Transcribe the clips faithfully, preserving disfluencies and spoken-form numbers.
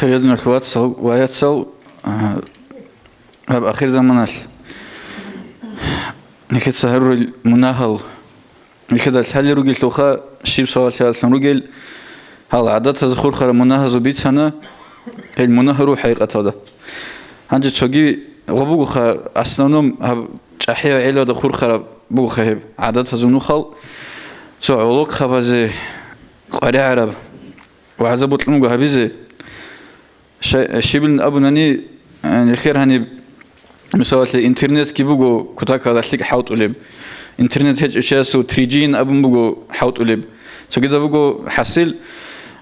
Хириял диналъул вацал ва яцал, а, гьаб ахирзаманалъ нилъеца гьарурел мунагьал нилъеда лъалел ругелъулха, щиб сабаблъиялъун ругел, гьал гӀадатазе хурхараб мунагьазул бицана, гьел мунагь руго хӀакъикъаталда. Гьанже цоги гъо бугоха, основном гьаб чӀахӀиял гӀелалда хурхараб бугоха гьеб гӀадатазул нухал, цо гӀолохъабазе къваригӀараб вагӀза бокьун буго гьабизе. Щай-, щибилин абунани, э, нилъер гьаниб, мисалалъе, интернетги буго кутакалда лъикӀ хӀалтӀулеб. Интернет гьечӀев чиясул три джи-ин абун буго хӀалтӀулеб. Цогидаб буго хӀасил,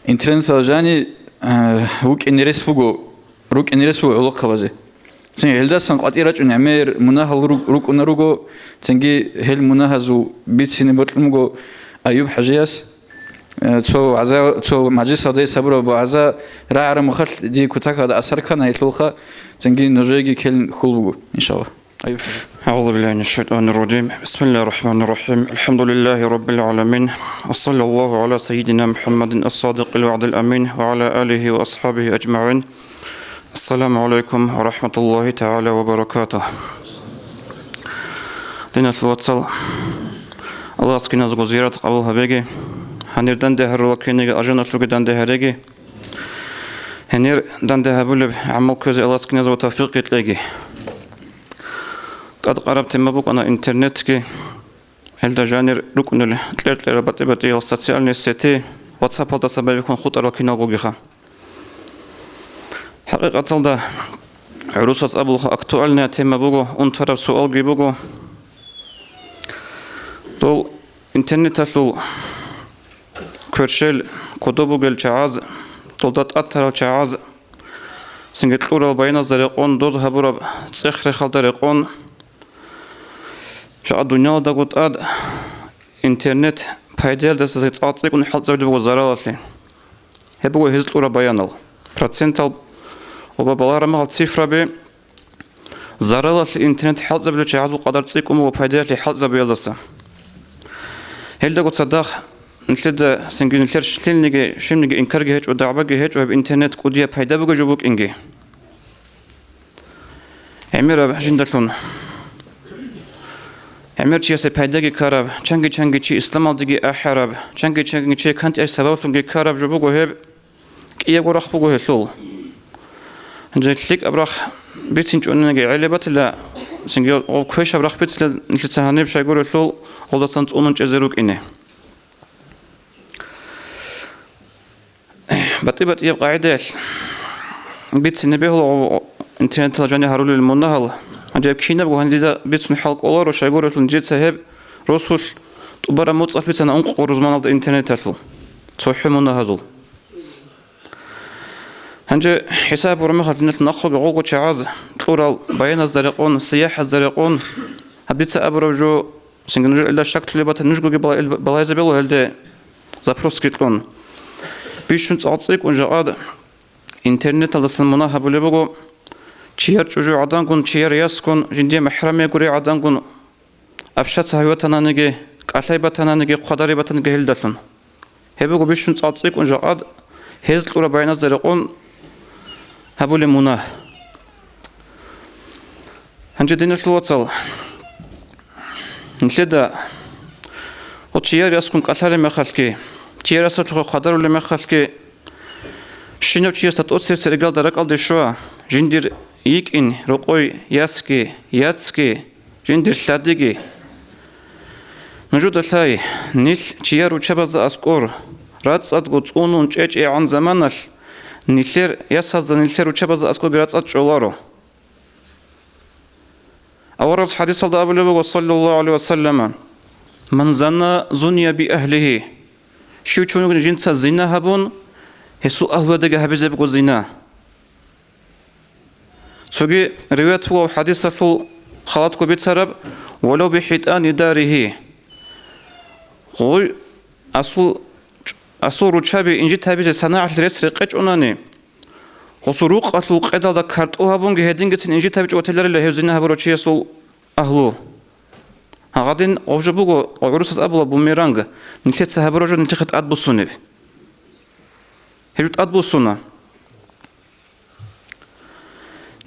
интернеталда жани, э, вукӀине рес буго, рукӀине рес буго гӀолохъабазе. Цин гьелдасан къватӀир рачӀун гӀемер мунагьал ру-, рукӀуна руго, цинги гьел мунагьазул бицине бокьун буго Аюб хӀажияс. Э, цо вагӀза, цо мажлисалда гьес гьабураб вагӀза рагӀараб мехалъ дие кутакалда асар ккана гьелъулха, цинги нужееги ккелин хьул буго, иншаллагь. Аюб хӀажи. أعوذ بالله من الشيطان الرجيم. بسم الله الرحمن الرحيم. الحمد لله رب العالمين. وصلى الله على سيدنا محمد الصادق الوعد الأمين وعلى آله وأصحابه أجمعين. السلام عليكم ورحمة الله تعالى وبركاته. Диналъул вацал, Аллагьас киназго зиярат къабул гьабеги, гьанир данде гьарула кинеги алжаналъуги данде гьареги, гьанир данде гьабулеб гӀамал кквезе Аллагьас киназго тавфикъги кьеги. ТӀадкъараб тема букӀана интернетги, гьелда жанир рукӀунел кьер-кьерал батӀи-батӀиял социальные сети, WhatsApp-алдаса байбихьун хутӀарал киналгогиха. ХӀакъикъаталда, гӀурусаз абулха, актуальная тема буго, унтараб суалги буго. Дол интернеталъул кверщел кодоб бугел чагӀаз, долда тӀад тарал чагӀаз, цинги кьурал баяназда рекъон, доз гьабураб цӀех-рехалда рекъон, жакъа дуниялалдаго тӀад интернет пайдаялдаса цӀакъ цӀикӀкӀун хӀалтӀизабулеб буго заралалъе. Гьеб буго гьез кьураб баянал. Процентал ва балагьараб мехалъ цифраби, заралалъе интернет хӀалтӀизабулел чагӀазул къадар цӀикӀкӀун буго пайдаялъе хӀалтӀизабиялдаса. Гьелдаго цадахъ нилъеда цинги нилъер лъилниги, щибниги инкарги гьечӀо, дагӀбаги гьечӀо гьеб интернет кӀудияб пайда бугеб жо букӀинги. ГӀемераб жиндалъун. ГӀемер чиясе пайдаги ккараб, чанги-чанги чи исламалдеги ахӀараб, чанги-чанги чи кантӀияб сабаблъунги ккараб жо буго гьеб, кӀиябго рахъ буго гьелъул. Гьанже лъикӀаб рахъ бицинчӀониги гӀелеб батила, цинги гъоб квешаб рахъ бицила нилъеца гьаниб щайгурелъул гъолдасан цӀунун чӀезе рукӀине. БатӀи-батӀияб къагӀидаялъ бицине бегьула интернеталда жани гьарулел мунагьал. Гьанже гьеб кинабго гьанже дида бицун хӀал кӀоларо, щайгурелъул нижеца гьеб росулъ тӀубараб моцӀалъ бицана ункъо рузманалда интернеталъул цохӀо мунагьазул. Гьанже хӀисаб гьабураб мехалъ диналъул нахъеги гъолго чагӀаз кьурал баяназда рекъон, сияхӀазда рекъон, гьаб дица абураб жо, цинги нужер илда щаклъулеб батани, нужгоги бала-, ил-, балагьизабила гьелде запросги кьун. Бищун цӀакъ цӀикӀкӀун жакъа интернеталдасан мунагь гьабулеб буго, чияр чӀужугӀадангун, чияр ясгун, жиндие махӀрамияб гуребгӀадангун, общаться гьаве батананиги, кӀалъай батананиги, хъвадарей батаниги гьелдалъун. Гьеб буго бищун цӀакъ цӀикӀкӀун жакъа гьез кьураб баяназда рекъон гьабулеб мунагь. Гьанже, диналъул вацал, нилъеда гьеб чияр ясгун кӀалъалеб мехалъги, чияр ясалъухъе хъвадарулеб мехалъги, щинав чиясда тӀоцерсе регалда ракӀалде щва, жиндир йикӀин, рокъой, ясги, яцги, жиндир лъадиги. Нужеда лъай, нилъ чияр руччабазда аскӀор рацӀцӀадго цӀунун чӀечӀегӀан заманалъ нилъер ясазда нилъер руччабазда аскӀорги рацӀцӀад чӀоларо. Аварагас хӀадисалда абулеб буго, саллаллагьу гӀалайгьи ва саллама: «Ман зана, зуния би агьлигьи». Щив чи вугони жинца зина гьабун, гьесул агьлуялдаги гьабизе буго зина. Цоги риваят буго хӀадисалъул халатго бицараб: «Валав би хӀитӀани даригьи». Гъой асул, асул руччаби инжит гьабизе санагӀалъ рес рекъечӀонани, гъосул рукъалъул къедалда картӀу гьабунги гьедингицин инжит гьабичӀо вателарила гьев зина гьабурав чиясул агьлу. Гьагъадин гъоб жо буго, гъоб гӀурусаз абула бумеранг, нилъеца гьабураб жо нилъехъе тӀадбуссунеб. Гьеб жо тӀадбуссуна.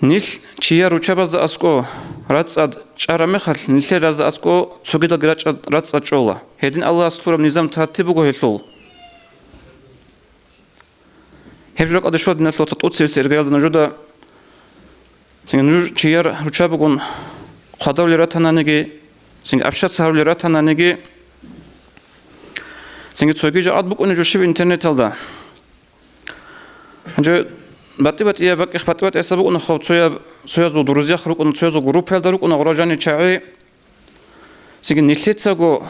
Нилъ чияр руччабазда аскӀо рацӀцӀад чӀараб мехалъ, нилъер разда аскӀо цогидалги рачӀа-, рацӀцӀад чӀола. Гьедин Аллагьас лъураб низам-тартиб буго гьелъул. Гьеб жо ракӀалде щвела, диналъул вацал, тӀоцебесеб иргаялда нужеда, цинги нуж чияр руччаб бугун хъвадавулел ратананиги, цинги общаться гьарулел ратананиги, цинги цоги жакъад букӀунеб жо щиб интернеталда. Гьанже батӀи-батӀияб бакӀихъ батӀи-батӀиясда букӀуна хъов, цояб, цоязул друзьях рукӀуна, цоязул группаялда рукӀуна гъура жанир чагӀи. Цинги нилъецаго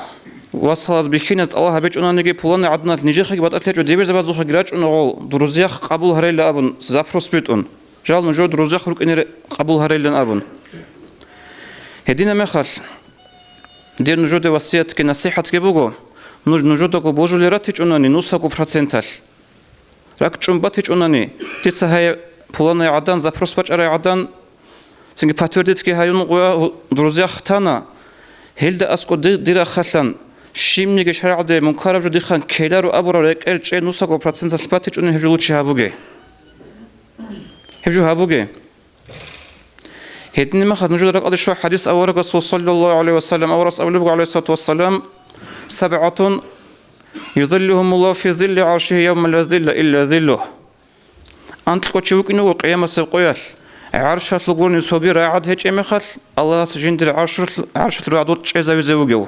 васалаз бихьиназ тӀалаб гьабичӀонаниги, пуланай гӀаданалъ нижехъеги батӀалъи гьечӀо, дибирзабазухъеги рачӀуна гъол друзьях къабул гьарейилан абун, запрос битӀун. Жал нужер друзьях рукӀине къабул гьарейилан абун. Гьединаб мехалъ, дир нужеде васиятги насихӀатги буго, нуж нужедаго божулел ратичӀонани нусаго проценталъ. РакӀчӀун батичӀунани, дица гьай пуланай гӀадан, запрос бачӀарай гӀадан, цинги подтвердитьги гьаюн гъуя, друзьях тана, гьелда аскӀо ди-, дир рахъалъан, щибниги шаргӀалде мункараб жо дихъан ккеларо абураб рекӀел чӀей нусаго проценталъ батичӀунани гьеб жо лучи гьабуге. Гьеб жо гьабуге. Гьединаб мехалъ нужеда ракӀалде щвей хӀадис аварагасул, саллаллагьу гӀалайгьи ва саллам, аварагас абулеб буго, гӀалайгьиссалату вассалам: «СабгӀатун юзиллугьумуллагьу фи зилли гӀаршигьи явма ла зилла илла зиллугь». Анкьго чи вукӀине вуго къиямасеб къоялъ, гӀаршалъул гурони цоги рагӀад гьечӀеб мехалъ, Аллагьас жиндир гӀаршалъ-, гӀаршалъул рагӀдул чӀезавизе вугев.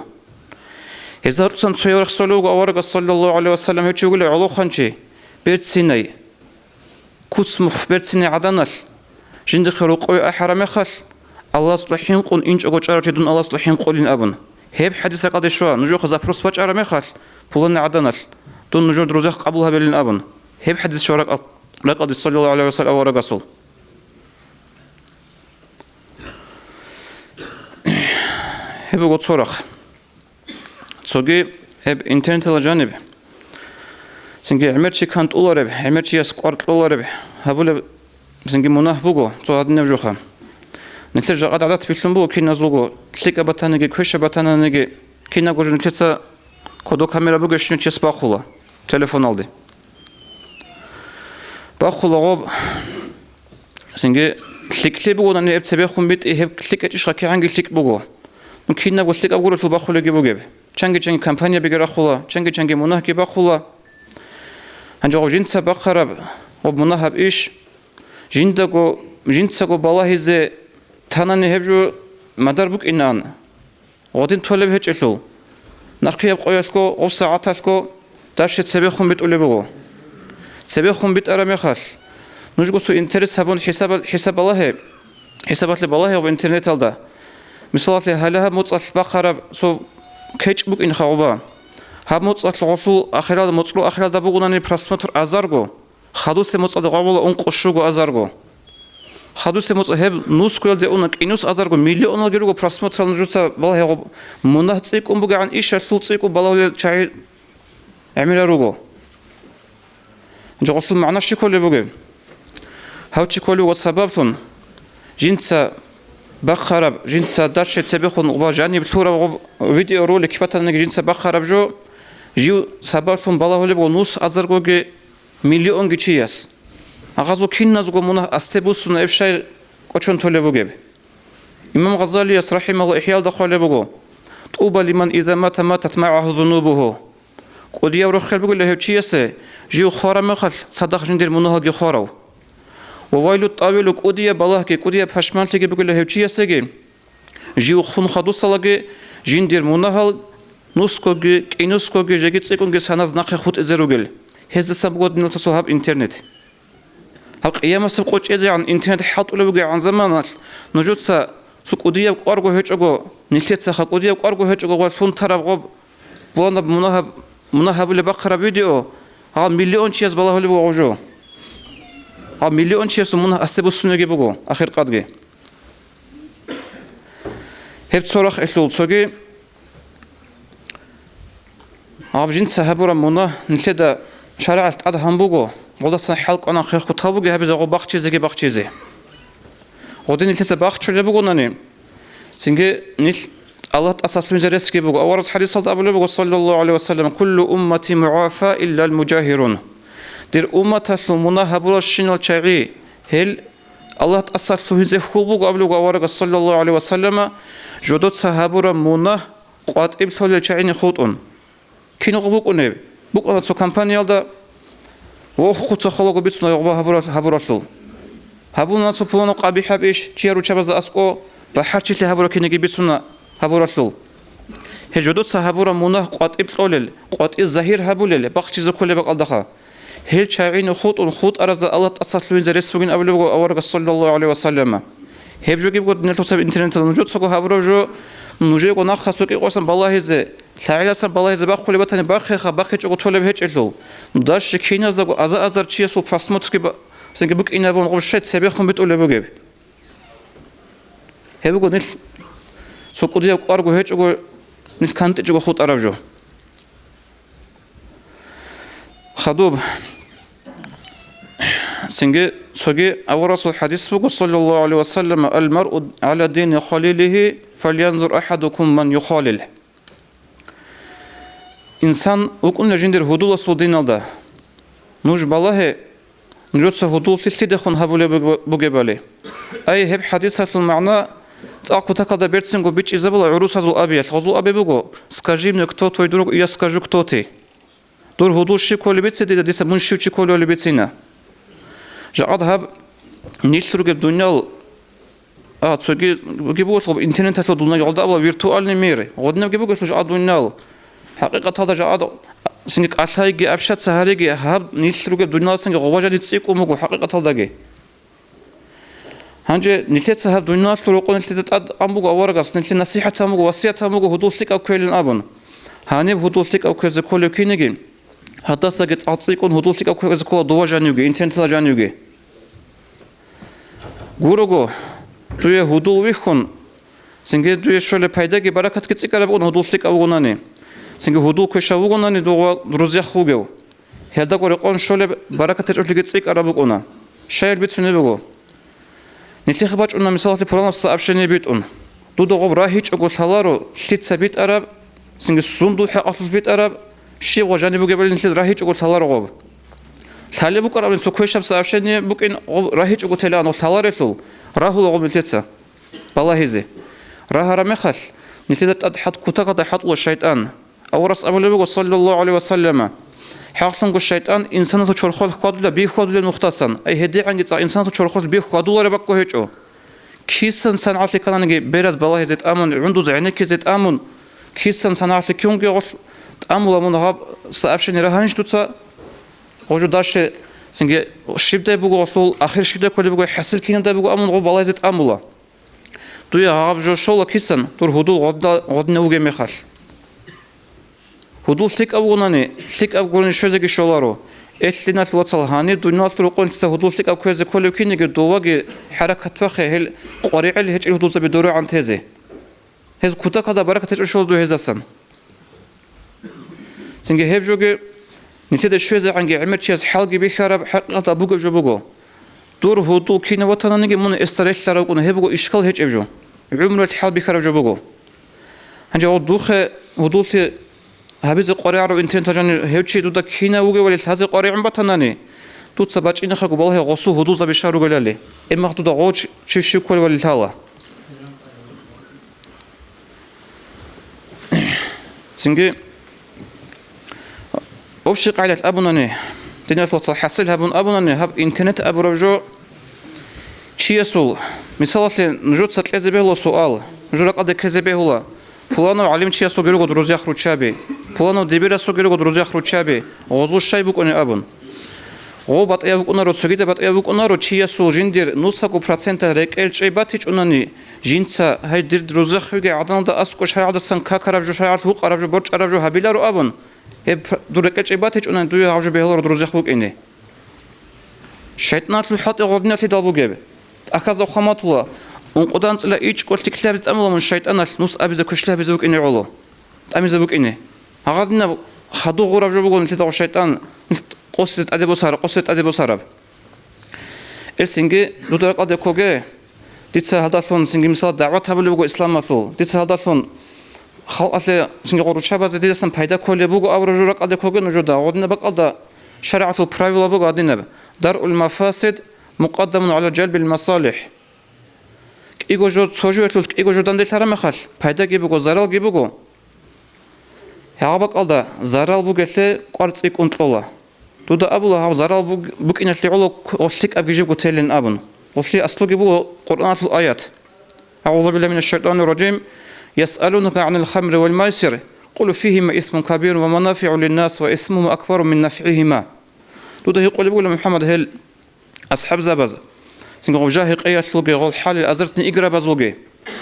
Гьезда гьоркьосан цояв рехсолев вуго аварагас, саллаллагьу гӀалайгьи ва саллам, гьев чи вугилан гӀолохъанчи, берцинай. Куц-мухъ берцинай гӀаданалъ, жиндихъе рокъове ахӀараб мехалъ, Аллагьасда хӀинкъун инчӀого чӀарав чи дун Аллагьасда хӀинкъулин абун. Гьеб хӀадис ракӀалде щвей, нужехъа запрос бачӀараб мехалъ, пуланай гӀаданалъ, дун нужер друзьях къабул гьабилин абун. Гьеб хӀадис щвей ракӀал-, ракӀалде, саллаллагьу гӀалайгьи ва саллам, аварагасул. Гьеб буго цо рахъ. Цоги гьеб интернеталда жаниб, цинги гӀемер чи кантӀулареб, гӀемер чияс кӀвар кьолареб гьабулеб, цинги мунагь буго цо гьадинаб жоха. Нилъер жакъа гӀадат бихьун буго киназулго, лъикӀаб батаниги, квешаб батананиги, кинабго жо нилъеца кодо камера бугебщинав чияс бахула телефоналде. Бахула гъоб, цинги лъикӀлъи бугонани гьеб цебехун битӀи, гьеб лъикӀ гьечӀищха, кигӀанги лъикӀ буго. Ну, кинабго лъикӀаб гурелъул бахулебги бугеб. Чанги-чанги компаниябиги рахула, чанги-чанги мунагьги бахула. Гьанже гъоб жинца бахъараб ва мунагь гьаб иш, жиндаго, жинцаго балагьизе танани гьеб жо мадар букӀинан. Гъодин толеб гьечӀелъул, нахъияб къоялъго, гъоб сагӀаталъго дарши цебехун битӀулеб буго. Цебехун битӀараб мехалъ, нужго цо интерес гьабун хӀисабал-, хӀисаб балагье, хӀисабалъе балагье гъоб интернеталда. Мисалалъе, гьале гьаб моцӀалъ бахъараб цо кечӀ букӀинха гъоба. Гьаб моцӀалъ гъолъул ахирал-, моцӀрул ахиралда бугонани просмотр азарго. Хадусеб моцӀалда гъабула ункъо-щуго азарго. Хадусеб моцӀ гьеб нусгоялде уна кӀинус азарго, миллионалги руго просмотрал, нужеца балагье гъоб мунагь цӀикӀкӀун бугегӀан ишалъул цӀикӀкӀун балагьулел чагӀи гӀемерал руго. Гьанже гъолъул магӀна щиб кколеб бугеб? Гьав чи кколев вуго сабаблъун, жинца бахъараб, жинца дарши цебехун гъоба жаниб лъураб гъоб видеоролик батаниги жинца бахъараб жо, жив сабаблъун балагьулеб буго нус азаргоги миллионги чияс. Гьазул киназго мунагь асте буссуна, гьеб щай кӀочон толеб бугеб? Имам Гъазалияс, рахӀимагьуллагь, ИхӀяалда хъвалеб буго: «ТӀуба лиман иза мата матат магӀагьу зунубугьу». КӀудияв рохел бугила гьев чиясе, жив хвараб мехалъ цадахъ жиндир мунагьалги хварав. «Ва вайлу тӀавилу», кӀудияб балагьги, кӀудияб пашманлъиги бугила гьев чиясеги, жив хун хадусалаги, жиндир мунагьал нусгоги, кӀинусгоги, жеги цӀикӀкӀунги саназ нахъе хутӀизе ругел. Гьездасан буго, диналъул вацал, гьаб интернет. Гьаб къиямасеб къо чӀезегӀан интернет хӀалтӀулеб бугегӀан заманалъ, нужеца цо кӀудияб кӀварго гьечӀого, нилъецаха кӀудияб кӀварго гьечӀого ва лъун тараб гъоб, пуланаб мунагь-, мунагь гьабулеб бахъараб видео, гьал миллион чияс балагьулеб буго гъоб жо. Гьал миллион чиясул мунагь асте буссунеги буго ахиркъадги. Гьеб цо рахъ элъул цоги, гьаб жинца гьабураб мунагь нилъеда шаригӀат тӀад гьабун буго, гъолдасан хӀалкӀван хехго тавбуги гьабизе, гъоб бахчизеги бахчизе. Гъодин нилъеца бахчулеб бугонани, цинги нилъ Аллагь тӀасалъугьизе ресги буго. Аварагас хӀадисалда абулеб буго, саллаллагьу гӀалайгьи ва саллам: «Куллу уммати мугӀафа, иллал мужагьирун». Дир умматалъул мунагь гьабуралщинал чагӀи, гьел Аллагь тӀасалъугьизе хьул буго абулеб аварагас, саллаллагьу гӀалайгьи ва саллама, жодоца гьабураб мунагь къватӀиб лъолел чагӀине хутӀун. Киналго букӀунеб? БукӀана цо компаниялда, ва охуца холаго бицуна гъоба гьабурал-, гьабуралъул. Гьабуна цо пуланаб къабихӀаб иш чияр руччабазда аскӀо, бахӀарчилъи гьабураб кинеги бицуна гьабуралъул. Гьел жодоца гьабураб мунагь къватӀиб кьолел, къватӀиб загьир гьабулел, бахчизе кколеб бакӀалдаха. Гьел чагӀине хутӀун хутӀаразда Аллагь тӀасалъугьизе рес бугин абулеб буго аварагас, саллаллагьу гӀалайгьи ва саллама. Гьеб жоги буго, диналъул вацал, интернеталда нужецаго гьабураб жо, нужего нахъа цо кӀикъоялдасан балагьизе, лъагӀелалдасан балагьизе бахъулеб батани, бахъеха, бахъичӀого толеб гьечӀелъул. Даже киназдаго аза-азар чиясул просмотрги ба-, цинги букӀинабун гъоб щай цебехун битӀулеб бугеб? Гьеб буго нилъ цо кӀудияб кӀварго гьечӀого, нилъ кантӀичӀого хутӀараб жо. Хадуб. Цинги цоги аварагасул хӀадис буго, саллаллагьу гӀалайгьи ва саллама: «Ал-маръу гӀала дини халилигьи, фалянзур ахӀадукум ман юхалил». Инсан вукӀуна жиндир гьудуласул диналда. Нуж балагье, нужеца гьудул лъилъидехун гьабулеб буг-, бугебали. Ай, гьеб хӀадисалъул магӀна цӀакъ кутакалда берцинго бичӀчӀизабула гӀурусазул абиялъ. Гъозул аби буго: «Скажи мне, кто твой друг, и я скажу, кто ты». Дур гьудул щив кколеб бице дида, дица мун щив чи кколевали бицина. Жакъад гьаб нилъ ругеб дуниял, а, цоги бугеб буго лъугьа интернеталъул дуниял, гъолда абула виртуальный мир, гъодинабги бугелъул жакъад дуниял. ХӀакъикъаталда жакъад цинги кӀалъайги, общаться гьариги, гьаб нилъ ругеб дуниялдасанги гъоба жаниб цӀикӀкӀун буго хӀакъикъаталдаги. Гьанже нилъеца гьаб дуниялалъул рокъо нилъеда тӀад ан буго аварагас, нилъее насихӀат гьабун буго, васият гьабун буго гьудул лъикӀаб кквелин абун. Гьаниб гьудул лъикӀаб кквезе кколев кинеги, гьадасаги цӀалцӀикӀкӀун гьудул лъикӀаб кквезе ккола дова жанивги, интернетала жанивги. Гурого, дуе гьудул вихьун, цинги дуе щолеб пайдаги баракатги цӀикӀкӀараб бугони гьудул лъикӀав вугонани, цинги гьудул квешав вугонани дугъа рузех вугев. Гьелдаго рекъон щолеб баракат гьечӀолъиги цӀикӀкӀараб букӀуна. Щайил бицунеб буго? Нилъехъе бачӀуна, мисалалъе, пуланаб сообщение битӀун. Дуда гъоб рагьичӀого лъаларо, лъица битӀараб, цинги сундул хӀакъалъулъ битӀараб, щиб гъо жаниб бугебали нилъеда рагьичӀого лъаларо гъоб. Лъалеб букӀарабани цо квешаб сообщение букӀин, гъоб рагьичӀого телегӀан гъоб лъаларелъул, рагьула гъоб нилъеца балагьизе. Рагьараб мехалъ, нилъеда тӀад хӀат-, кутакалда хӀатӀула шайтӀан. Аварагас абулеб буго, саллаллагьу гӀалайгьи ва саллама: «ХӀакълъунго шайтӀан инсанасул чорхолъ хьвадула бихьвадулеб нухдасан, ай гьедигӀанги цӀакъ инсанасул чорхолъ бихьвадулареб бакӀго гьечӀо». Кисан цан гӀалъи ккананги бераз балагьизе тӀамун, гӀундуз гӀенеккизе тӀамун, кисан цан гӀалъи ккунги гъолъ тӀамула мун гьаб сообщение рагьанищ дуца? Гъожо дальше цинги щибдай буго гъолъул, ахир щибдай кколеб буго, хӀасил кинабдай буго, амун гъо балагьизе тӀамула. Дуе гьаб жо щола кисан, дур гьудул гъодна-, гъодинав вугеб мехалъ. Гьудул лъикӀав вугонани, лъикӀаб гурони щвезеги щоларо. Эл диналъул вацал, гьанир дуниялалъул рокъонлъица гьудул лъикӀаб кквезе кколев кинеги, доваги хӀаракат бахъе, гьел къваригӀел гьечӀел гьудулзаби дорогӀан тезе. Гьез кутакалда баракат гьечӀо щола дуе гьездасан. Цинги гьеб жоги, нилъеда щвезегӀанги гӀемер чияс хӀалги бихьараб хӀакъикъаталда бугеб жо буго. Дур гьудул кинав ватананиги мун эсда релълъарав вукӀуна, гьеб буго ишкал гьечӀеб жо, гӀумруялъ хӀал бихьараб жо буго. Гьанже гъо духъе гьудуллъи гьабизе къваригӀарав интернеталда жанив гьев чи дуда кинав вугевали лъазе къваригӀун батанани, дуца бачӀинехъего балагье гъосул гьудулзаби щай ругелали, эмагь дуда гъо чи, чи щив кколевали лъала. Цинги, общий къагӀидалъ абунани, диналъул вацал, хӀасил гьабун абунани, гьаб интернет абураб жо чиясул, мисалалъе, нужеца кьезе бегьула суал, нужер ракӀалде ккезе бегьула, пуланав гӀалимчиясулги руго друзьях руччаби, пуланав дибирасулги руго друзьях руччаби, гъозул щай букӀунеб абун. Гъо батӀияб букӀунаро, цогидаб батӀияб букӀунаро, чиясул жиндир нусаго проценталъ рекӀел чӀей батичӀунани, жинца, гьай, дир друзьях вугев гӀаданалда аскӀов шаригӀаталдасан какараб жо, шаригӀаталъ гьукъараб жо, борчӀараб жо гьабиларо абун, гьеб дур рекӀел чӀей батичӀунани, дуе гьаб жо бегьуларо друзьях вукӀине. ШайтӀаналъул хӀалтӀи гъординалъидал бугеб. ТӀахьазда хъаматула, ункъоданцӀила ичӀго лъикӀлъи гьабизе тӀамула мун шайтӀаналъ нус абизе, квешлъи гьабизе вукӀине гӀоло. ТӀамизе букӀине. Гьагъадинаб хадув гъураб жо буго нилъеда гъо шайтӀан, нилъ къосизе тӀаде босараб, къосизе тӀаде босараб. Ил цинги дуда ракӀалде ккоге, дица гьалдалъун цинги, мисал, дагӀват гьабулеб буго исламалъул. Дица гьалдалъун халкъалъе цинги гъо руччабазе дидасан пайда кколеб буго абураб жо ракӀалде ккоге нужеда. Гъодинаб бакӀалда шаригӀаталъул правила буго гьадинаб: даръул мафасид мукъаддамун гӀала жалбил масалихӀ. КӀиго жо цо жоялъулъ кӀиго жо данделъараб мехалъ, пайдаги буго, заралги буго. Гьагъаб бакӀалда зарал бугелъе кӀвар цӀикӀкӀун кьола. Дуда абула, гьаб зарал буг-, букӀиналъе гӀоло к-, гъолъ лъикӀабги жибго телин абун. Гъолъие аслуги буго Къуръаналъул аят. أعوذ بالله من الشيطان الرجيم. يسألونك عن الخمر والميسر. قل فيهما إثم كبير ومنافع للناس وإثمهما أكبر من نفعهما. Дуда гьикъулеб бугила, МухӀаммад, гьел асхӀабзабаз, цинги гъоб жагьи-къиялъулги, гъол хӀалил азартни играбазулги.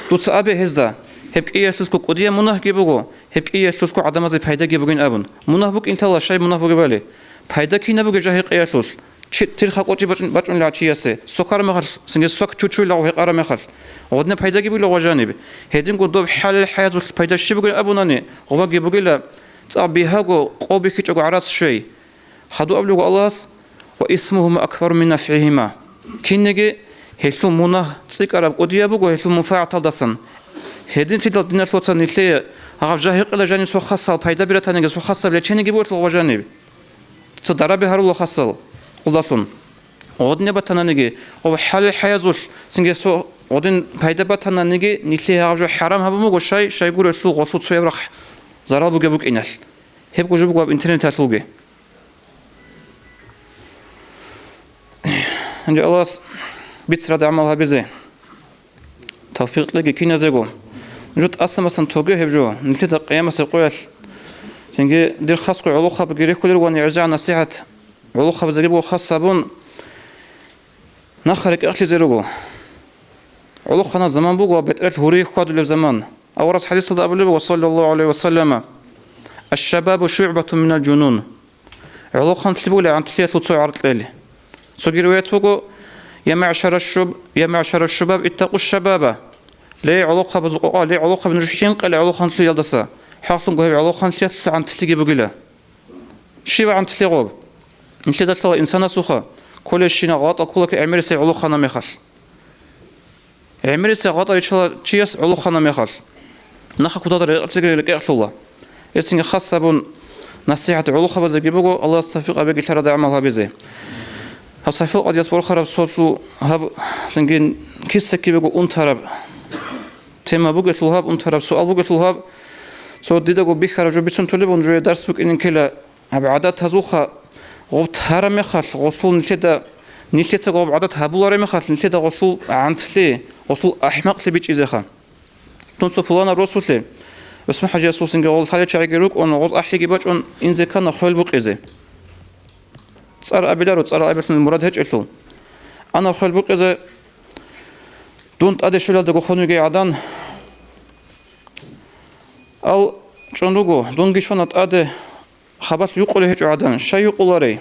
Дуца абе гьезда, гьеб кӀиялъулъго кӀудияб мунагьги буго, гьеб кӀиялъулъго гӀадамазе пайдаги бугин абун. Мунагь букӀин лъала, щай мунагь бугебали. Пайда кинаб бугеб жагьи-къиялъулъ? Чи-, тирха кӀочи бачӀун-, бачӀунила чиясе, сокараб мехалъ, цинги сок чучуйла гъов гьекъараб мехалъ, гъодинаб пайдаги буйла гъожаниб. Гьединго доб хӀалил хӀаязулъ пайда щиб бугин абунани, гъобаги бугила, цӀакъ бигьаго, къо бихьичӀого гӀарац щвей. Хадуб абулеб буго Аллагьас: «Ва исмугьума акбару мин нафгӀигьима». Кинеги гьелъул мунагь цӀикӀкӀараб кӀудияб буго гьелъул мунфагӀаталдасан. Гьединлъидал, диналъул вацал, нилъее гьаб жагьи-къиялъ жаниб цо хасал пайда биратаниги, цо хасаб лечениги буго гъоб жаниб. Цо дараби гьарула хасал къулдалъун. Гъодине батананиги, гъоб хӀалил хӀаязулъ цинги цо гъодин пайда батананиги, нилъее гьаб жо хӀарам гьабун буго, щай, щайгурелъул гъолъул цояб рахъ зарал бугеб букӀиналъ. Гьебго жо буго гьаб интернеталъулги. Гьанже Аллагьас бицаралда гӀамал гьабизе тавфикъ кьеги киназего. Нуж тӀасан-басан тоге гьеб жо, нилъеда къиямасеб къоялъ. Цинги дир хасго гӀолохъабги рехулел ругони гӀезегӀан насихӀат, гӀолохъабазегибго хас гьабун, нахъа рекӀекълъизе руго. ГӀолохъанаб заман буго ва бетӀералъ гьурие хьвадулеб заман. Аварагас хӀадисалда абулеб буго, саллаллагьу гӀалайгьи ва саллама: «Аш-шабабу шугӀбатун минал жунун». ГӀолохъанлъи бугила гӀантлъиялъул цо гӀаркьел. Цоги риваят буго: «Я маъшара шуб-, я маъшара шубаб, иттакъу шабаба». Ле, гӀолохъабазул къокъа, ле, гӀолохъаби, нуж хӀинкъила гӀолохъанлъиялдаса, хӀакълъунго гьеб гӀолохъанлъиялъул гӀантлъиги бугила. Щиб гӀантлъи гъоб? Нилъеда лъала инсанасухъа кколебщина гъалатӀал ккола гӀемерисеб гӀолохъанаб мехалъ. ГӀемерисеб гъалатӀал риччала чияс гӀолохъанаб мехалъ. Нахъа кутакалда рекӀелъеги рекӀелъула. Гьелъинги хас гьабун насихӀат гӀолохъабазеги буго, Аллагьас тавфикъ гьабеги лъарадал гӀамал гьабизе. Гьаб Сафул Къадияс борхараб солъул гьаб цинги киса-кибего унтараб тема бугелъул гьаб, унтараб суал бугелъул гьаб, цо дидаго бихьараб жо бицун толеб, ун жо дарс букӀинин ккела. Гьаб гӀадатазулха гъоб тараб мехалъ, гъолъул нилъеда, нилъецаго гъоб гӀадат гьабулареб мехалъ, нилъеда гъолъул гӀантлъи, гъолъул ахӀмакълъи бичӀчӀизеха. Дун цо пуланаб росулъе, ГӀусман-хӀажиясул цинги гъол лъалел чагӀиги рукӀун, гъоз ахӀиги бачӀун, инзе ккана хвел букъизе. ЦӀар абиларо, цӀар абилъун мурад гьечӀелъул. Ана хвел букъизе, дун тӀаде щвелалдаго хун вугей гӀадан, ал чӀун руго, дунги щвана тӀаде, хабалъ юкъулей гьечӀо гӀадан. Щай юкъуларей?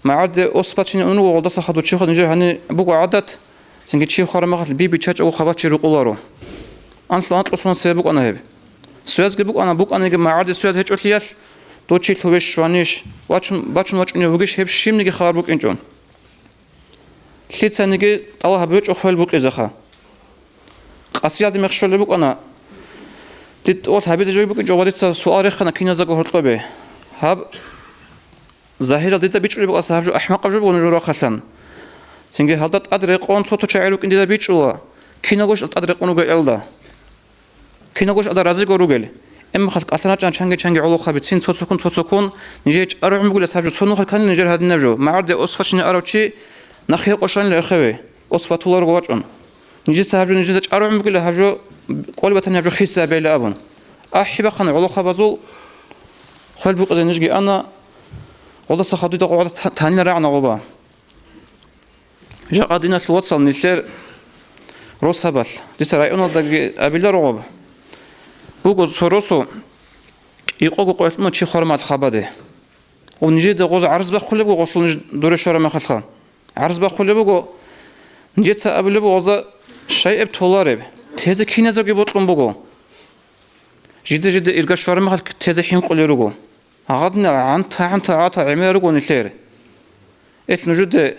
МагӀарде ос бачине ун руго гъолдаса хадур чиха нижер гьаниб буго гӀадат, цинги чи хвараб мехалъ би биччачӀого хабалъ чи рукъуларо. Анлъу-анкьлъун цебе букӀана гьеб. Цоязги букӀана, букӀаниги магӀарде цояз гьечӀолъиялъ, дов чи лъуве щванищ, вачун, бачун вачӀунев вугищ, гьеб щибниги хабар букӀинчӀо. Лъицаниги тӀалаб гьабичӀо хвел букъизеха. Къасиялде мех щолеб букӀана, дид тӀолаб гьабизе жо букӀинчӀо ва дица суал рехана киназего гьоркьобе. Гьаб загьирал дида бичӀчӀулеб букӀаса гьаб жо ахӀмакъаб жо буго нужер рахъалъан. Цинги гьалда тӀад рекъон цо-цо чагӀи рукӀин дида бичӀчӀула, киналгош тӀад рекъон руго гьелда. Киналгош ада разиго ругел. Эмма халкъ кӀалъан рачӀана чанги-чанги гӀолохъаби цин цо-цоккун, цо-цоккун, нижее чӀаргӀун бугила саб жо, цо нухалъ кканила нижер гьадинаб жо. МагӀарде ос бачине арав чи нахъе къошанила эхеве, ос батуларого вачӀун. Нижеца гьаб жо нижеда чӀаргӀун бугила, гьаб жо кӀолеб батани гьаб жо хисабейила абун. АхӀи бахъана гӀолохъабазул хвел букъизе нижги ана, гъолдаса хадуйда гъогӀада та-, танила рагӀна гъоба. Жакъа, диналъул вацал, нилъер росабалъ, дица районалдаги абиларо гъоб, буго цо росу кӀикъого къоялъ уна чи хвармал хабаде. Ва нижеда гъоз гӀарз бахъулеб буго, гъолъул ниж дуре щвараб мехалъха. ГӀарз бахъулеб буго, нижеца абулеб буго гъозда щайэб толареб, тезе киназеги бокьун буго. Жиде-жиде ирга щвараб мехалъ тезе хӀинкъулел руго. Гьадинал гӀанта-гӀанта гӀата гӀемерал руго нилъер. Ил нужеде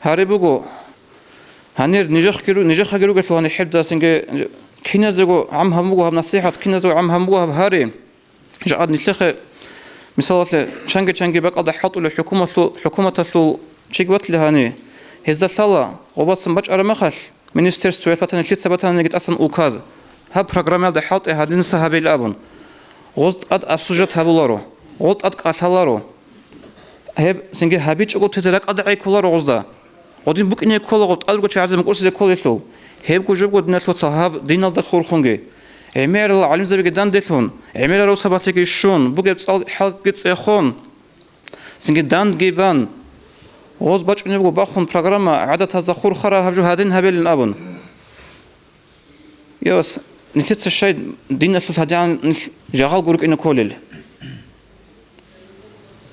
гьари буго, гьанир нижехъги ру-, нижехъаги ругелъул гьанир хӀебдасинги, киназего гӀам гьабун буго гьаб насихӀат, киназего гӀам гьабун буго гьаб гьари. Жакъа нилъехъе, мисалалъе, чанги-чанги бакӀалда хӀалтӀулев хӀукуматлъу-, хӀукуматалъул чиг батли гьани, Гьезда лъала, гъобасан бачӀараб мехалъ, министерствоялъ батани, лъица батаниги тӀасан указ, гьаб программаялда хӀалтӀе гьадинса гьабейилан абун. Гъоз тӀад обсуждать гьабуларо, гъоз тӀад кӀалъаларо. Гьеб цинги гьабичӀого тезе ракӀалда гӀей кколаро гъозда. Гъодин букӀине ккола гъоб тӀад руго чагӀазе мукӀурсизе кколелъул. Гьебго жобго диналъул вацал гьаб диналда хурхунги, гӀемерал гӀалимзабиги данделъун, гӀемерал росабалъиги щун, бугеб цӀал-хӀалги цӀехон, цинги дандги бан, гъоз бачӀунебго бахун программа гӀадатазда хурхараб гьаб жо гьадин гьабилин абун. Йос, нилъеца щай диналъул гьадигӀан нилъ жагъалго рукӀине кколел?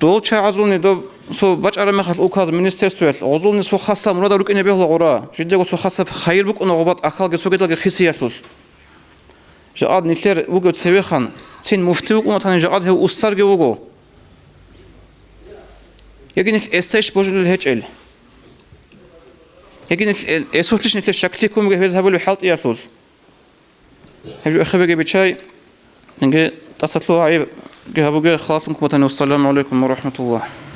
Дол чагӀазулни доб цо бачӀараб мехалъ указ министерствоялъ гъозулни цо хасаб мурадал рукӀине бегьула гъура, жидего цо хасаб хайир букӀуна гъоба тӀахьалги цогидалги хисиялъулъ. Жакъад нилъер вугев цевехан, цин муфти вукӀуна тани, жакъад гьев устарги вуго. Яги нилъ эстейищ божулел гьечӀел? Яги нилъ э-, эсулъищ нилъер щаклъи ккун бугеб гьез гьабулеб хӀалтӀиялъулъ? Гьеб жо эхебеги бичай, инги тӀасалъугьа гьабуге, халалъун куматани. Вассаламу гӀалайкум ва рахӀматуллагь.